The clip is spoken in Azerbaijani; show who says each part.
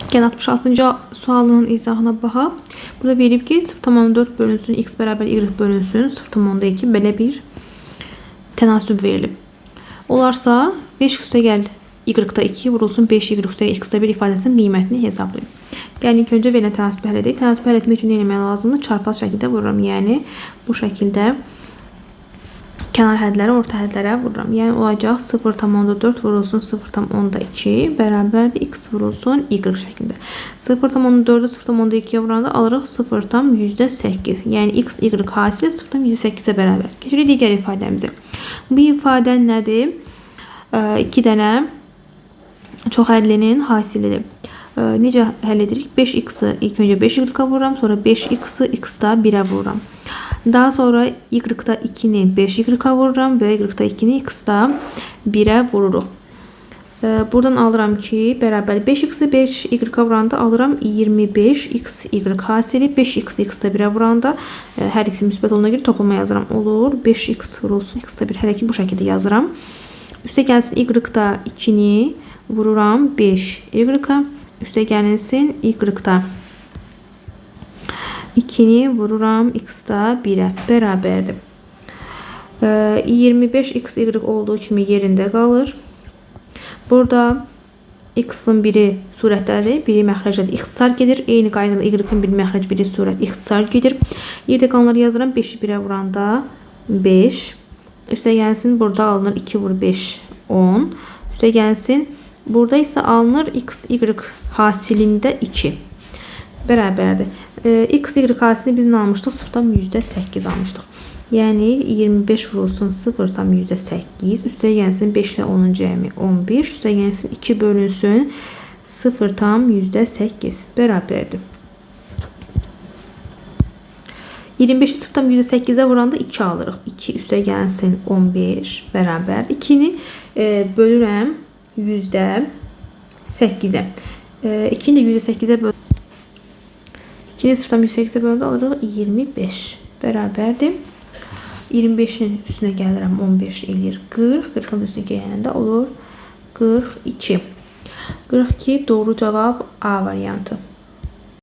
Speaker 1: Gəlin 66-cı sualın izahına baxaq. Burada verib ki, 0,4 bölünsün, x bərabər y bölünsün, 0,2 belə bir tənasüb verilib. Olarsa 5 üstə gəl y-da 2 vurulsun 5 y üstə x-da 1 ifadəsinin qiymətini hesablayın. Yəni ilk öncə verilən tənasübü həll edək. Tənasübü həll etmək üçün nə etmək lazımdır? Çarpaz şəkildə vururam. Yəni bu şəkildə kənar hədləri orta hədlərə vururam. Yəni olacaq 0,4 vurulsun 0,2 bərabərdir x vurulsun y şəklində. 0,4-ü 0,2-yə vuranda alırıq 0,8. Yəni x, y hasili 0,8-ə bərabər. Keçirik digər ifadəmizə. Bu ifadə nədir? 2 dənə çox hədlinin hasilidir. Necə həll edirik? 5x-i ilk öncə 5y-a vururam, sonra 5x-i x-da 1-ə vururam. Daha sonra y-da 2-ni 5y-a vururam və y-da 2-ni x-da 1-ə vururuq. Buradan alıram ki, bərabər 5x-i 5y-a vuranda alıram 25xy hasili 5x x-da 1-ə vuranda hər ikisi müsbət olduğuna görə toplama yazıram. Olur 5x vurulsun x-da 1. Hələ ki bu şəkildə yazıram. Üstə gəlsin y-da 2-ni vururam 5y-a. Üstə gəlinsin y-da 2-ni vururam x-da 1-ə bərabərdir. 25xy olduğu kimi yerində qalır. Burada x-in biri surətdədir, biri məxrəcdədir. İxtisar gedir. Eyni qaydada y-in biri məxrəc, biri surət ixtisar gedir. Yerdə qalanları yazıram. 5-i 1-ə vuranda 5. Üstə gəlsin burada alınır 2 vur 5 10. Üstə gəlsin burada isə alınır x, y hasilində 2 bərabərdir. X, y hasilini biz nə almışdıq? 0,8 almışdıq. Yəni 25 vurulsun 0,8 üstə gəlsin 5 ilə 10-un cəmi 15 üstə gəlsin 2 bölünsün 0,8 bərabərdir. 25-i 0,8-ə vuranda 2 alırıq. 2 üstə gəlsin 15 bərabər. 2-ni bölürəm %8-ə. 2-ni də %8-ə böl 2-ni 0,8-ə böləndə alırıq 25 bərabərdir. 25-in üstünə gəlirəm 15 eləyir 40. 40-ın üstünə gələndə olur 42. 42 doğru cavab A variantı.